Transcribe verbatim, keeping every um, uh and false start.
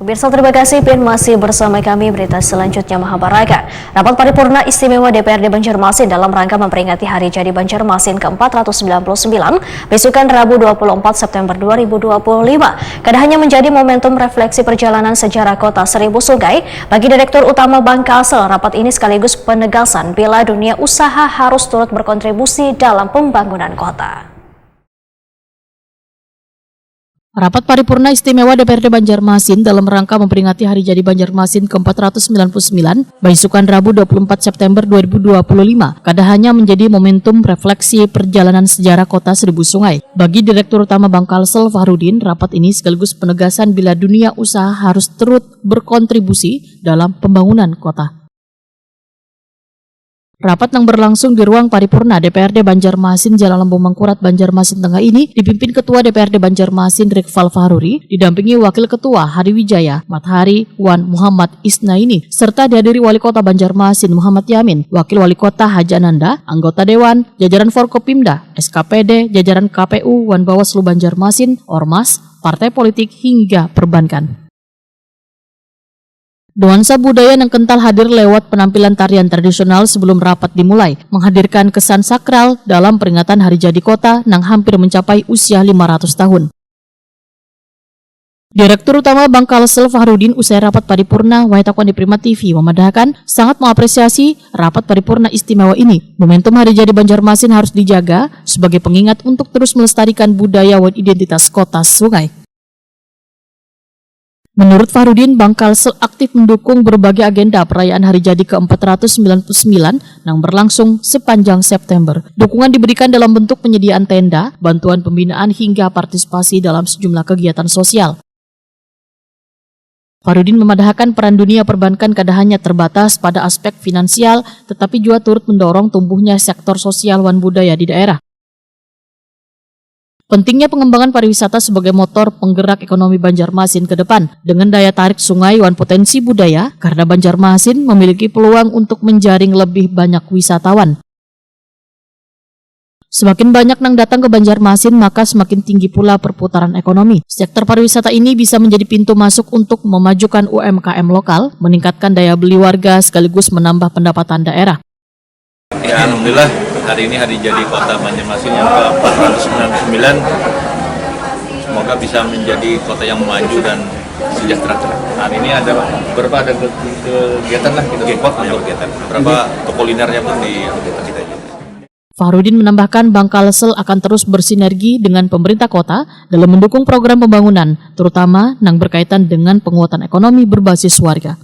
Pemirsa, terima kasih pian masih bersama kami. Berita selanjutnya, Mahabaraga. Rapat Paripurna Istimewa D P R D Banjarmasin dalam rangka memperingati Hari Jadi Banjarmasin ke empat ratus sembilan puluh sembilan, besukan Rabu dua puluh empat September dua ribu dua puluh lima, kada hanya menjadi momentum refleksi perjalanan sejarah kota seribu sungai, bagi Direktur Utama Bank Kalsel, rapat ini sekaligus penegasan bila dunia usaha harus turut berkontribusi dalam pembangunan kota. Rapat Paripurna Istimewa D P R D Banjarmasin dalam rangka memperingati Hari Jadi Banjarmasin ke empat ratus sembilan puluh sembilan, baisukan Rabu dua puluh empat September dua ribu dua puluh lima, kada hanya menjadi momentum refleksi perjalanan sejarah kota seribu sungai. Bagi Direktur Utama Bank Kalsel Fahrudin, rapat ini sekaligus penegasan bila dunia usaha harus turut berkontribusi dalam pembangunan kota. Rapat nang berlangsung di ruang paripurna D P R D Banjarmasin, Jalan Lambung Mangkurat, Banjarmasin Tengah ini dipimpin Ketua D P R D Banjarmasin, Rikfal Fahruri, didampingi Wakil Ketua Hari Wijaya, Mathari, wan Muhammad Isnaini, serta dihadiri Wali Kota Banjarmasin, Muhammad Yamin, Wakil Wali Kota, Haja Ananda, anggota Dewan, jajaran Forkopimda, S K P D, jajaran K P U, wan Bawaslu Banjarmasin, Ormas, partai politik, hingga perbankan. Nuansa budaya nang kental hadir lewat penampilan tarian tradisional sebelum rapat dimulai, menghadirkan kesan sakral dalam peringatan Hari Jadi Kota nang hampir mencapai usia lima ratus tahun. Direktur Utama Bank Kalsel Fahrudin usai rapat paripurna wayah takuan di Prima T V memadahakan sangat mengapresiasi rapat paripurna istimewa ini. Momentum Hari Jadi Banjarmasin harus dijaga sebagai pengingat untuk terus melestarikan budaya wan identitas kota sungai. Menurut Fahrudin, Bank Kalsel aktif mendukung berbagai agenda perayaan Hari Jadi ke empat ratus sembilan puluh sembilan nang berlangsung sepanjang September. Dukungan diberikan dalam bentuk penyediaan tenda, bantuan pembinaan, hingga partisipasi dalam sejumlah kegiatan sosial. Fahrudin memadahakan peran dunia perbankan kada hanya terbatas pada aspek finansial, tetapi juga turut mendorong tumbuhnya sektor sosial wan budaya di daerah. Pentingnya pengembangan pariwisata sebagai motor penggerak ekonomi Banjarmasin ke depan, dengan daya tarik sungai wan potensi budaya, karena Banjarmasin memiliki peluang untuk menjaring lebih banyak wisatawan. Semakin banyak nang datang ke Banjarmasin, maka semakin tinggi pula perputaran ekonomi. Sektor pariwisata ini bisa menjadi pintu masuk untuk memajukan U M K M lokal, meningkatkan daya beli warga, sekaligus menambah pendapatan daerah. Ya, alhamdulillah, hari ini Hari Jadi Kota Banjarmasin yang ke empat ratus sembilan puluh sembilan. Semoga bisa menjadi kota yang maju dan sejahtera. Hari ini ada berapa, ada ke-, kegiatan lah kita support untuk kegiatan. Berapa toko kulinernya pun di kita juga. Fahrudin menambahkan, Bank Kalsel akan terus bersinergi dengan pemerintah kota dalam mendukung program pembangunan, terutama nang berkaitan dengan penguatan ekonomi berbasis warga.